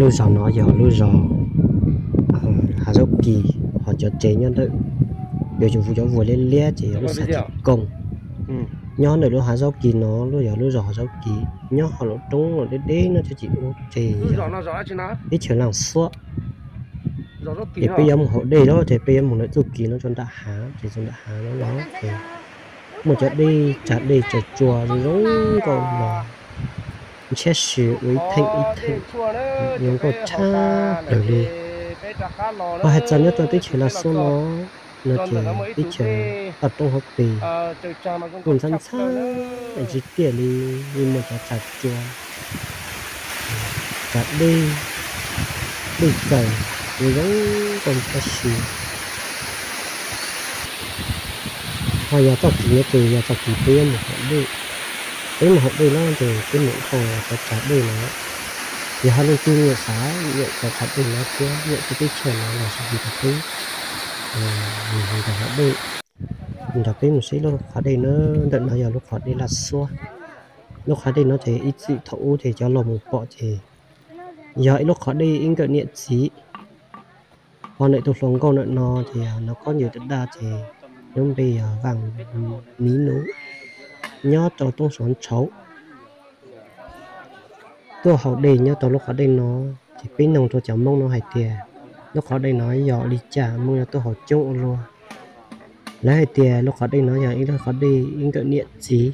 Lub zos no yog lub zos hav zaub kis, ho cov tsev nyob ntawm, yuav cov vuas liab liab ces yog lub xav thim kooj. Nyob ntawm lub hav zaub kis no, lub yog lub zos hav zaub kis nyob hauv lub roob los deb deb no, tsis ub ces teb chaws Laaj Xuab. Ces peb yuav mus hauv dej lawm ces peb yuav mus ntawm txuj kis no rau nram hav, ces rau nram hav no los ces muaj cov dej, tsag dej tsawv tsuag zoo nkauj los ntshiab si ua ib theem ib theem, zoo nkauj tshaj plaws li. Ho hais txog nyob rau teb chaws Laaj Xuab no, no ces teb chaws toj roob hauv pes kuj ntxhab ntxhab ntsib tiag li, yeej muaj cov tsag tsua, tsag dej, dej txaws, zoo zoo nkauj ntshiab si. Ho yog txoj kis no ces yog txoj kis peb yuav mus hauv dej. Peb mus hauv dej no ces peb mus ua cov tsag dej no. Yog ho leej twg nyiam xav nyiam cov tsag dej no thiab nyiam peb teb chaws no los sis yus rau peb, nrog hauv dej, nrog peb mus saib lub qhov dej na. Ntawm no yog lub qhov dej Laaj Xuab. Lub qhov dej no ces ib txwm thaum ub ces cov laus mus pom ces yog ib lub qhov dej ib nkawm niam txiv. Ho ntawm tus hluas nkauj ntawm no ces yog nov kob ncaws daj daj ces lub npe yog Vaaj Miv Nus, nyob rau Toob Suav Ntshauv. Tuaj haus dej nyob rau lub qhov dej no, ces peb noog rau cov Moob no hais tias lub qhov dej no yog li cas Moob yuav tuaj haus coob ua luaj. Lawv hais tias lub qhov dej no yog ib lub qhov dej ib nkawm niam txiv,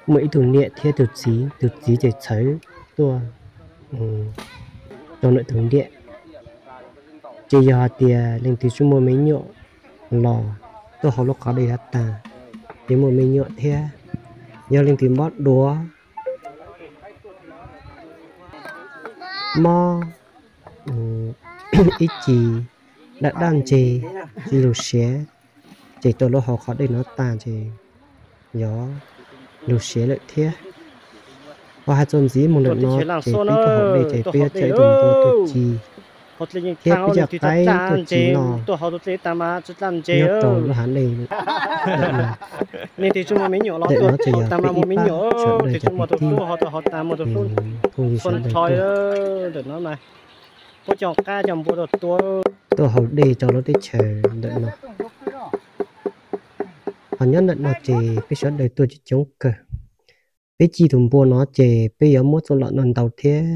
muaj ib tug niam thiab tus txiv, tus txiv ces txhawv tuaj rau ntawm tus niam. Ces yog hais tias leej twg tsis muaj me nyuam los tuaj haus lub qhov dej no tag, ces muaj me nyuam thiab. Yog leej twg mob duav, mob ib ce, daj daj ntseg, tsis lug siav, ces tuaj lub haus qhov dej no tag ces yog lug siav lawm thiab. Ho hais txog ntxiv mus ntawm no ces peb tuaj haus dej ces peb yuav coj ib tug npua tuaj ci thiab peb coj qaib tuaj ci noj. Nyob rau lub hav dej ntawm no ces yog peb ib pab sawv daws cov kwv tij, phooj ywg sawv daws tuaj haus dej rau lub teb chaws ntawm no. Ho nyob ntawm no ces peb sawv daws tuaj coob coob kawg. Peb ci tus npua no ces peb yuav muab txuj lom no ntaus thiab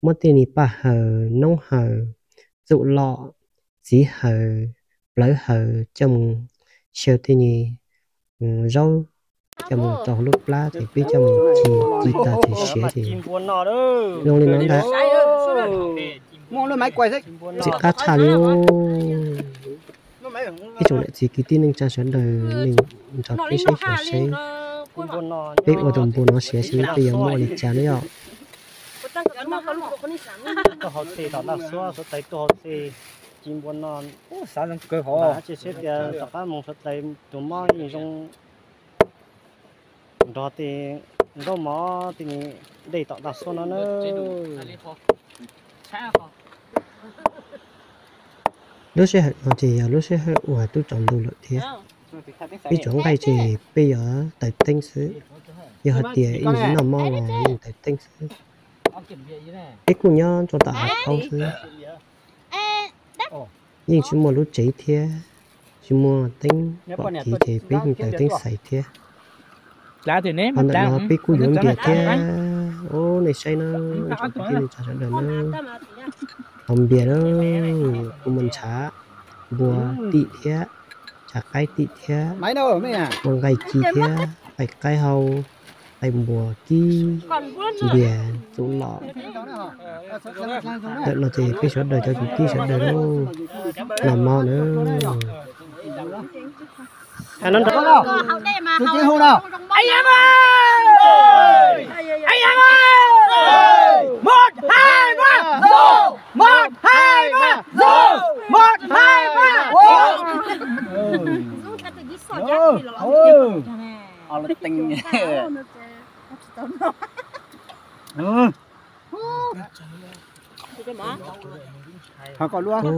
muab tej niag paj hawm, noob hawm, txuj lom, txiv hawm, plawv hawm coj mus xyaw tej niag zaub coj mus rau hauv lub plab ces peb coj mus ci, ci tas ces siav ces zoo li no ntag. Txiv qab tshaj li. Ib tsoom niam txiv kwv tij neej tsa sawv daws nej nrog peb saib xyuas seb peb ua tus npua no siav xwb peb yuav muaj ua li cas na yom. Tuaj haus dej tom Naj Xuab, suav tais tuaj haus dej ci npua no. Ces seb tias tom qab mus suav tais tus mob yeej zoo nrog tej zaub mov tej dej tom Naj Xuab no na. Lub sij hawm no ces yog lub sij hawm uas twb tsaus ntuj lawm thiab. Peb tsuas nqaij ces peb yuav taws teeb xwb. Yog hais tias ib ntsis noj mov los yeej taws teeb xwb. Peb kuj nyob rau tom hav khaub xwb. Yeej tsis muaj lub tsev thiab, tsis muaj teeb pom kev ces peb yeej taws teeb xais thiab. Ho ntawm no peb kuj yuav npias thiab. Ub, nej saib na, tsoom kwv tij neej tsa sawv daws na, haus npias na, kuj muaj ntshav npua tim thiab, ntshav qaib tim thiab, muaj nqaij ci thiab, nqaij qaib hau, nqaij npua kib, npias txuj lom. Ntawm no ces peb sawv daws cov kwv tij sawv daws los mov na. Ub,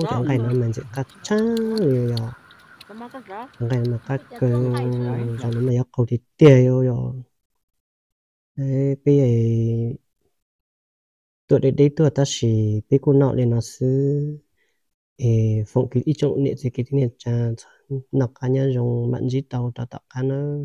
cov nqaij no mas ntxim qab tshaj li yom. Cov nqaij no mas qab kawg, cov no mas yuav qaug tiag tiag li yom. Peb tuaj Txawm deb deb tuaj tab sis peb kuj noj li no xwb. Es foom ib tsoom niam txiv kwv tij neej tsa txhob noj qab nyob zoo, mam ntsib tau rau tom qab nawb.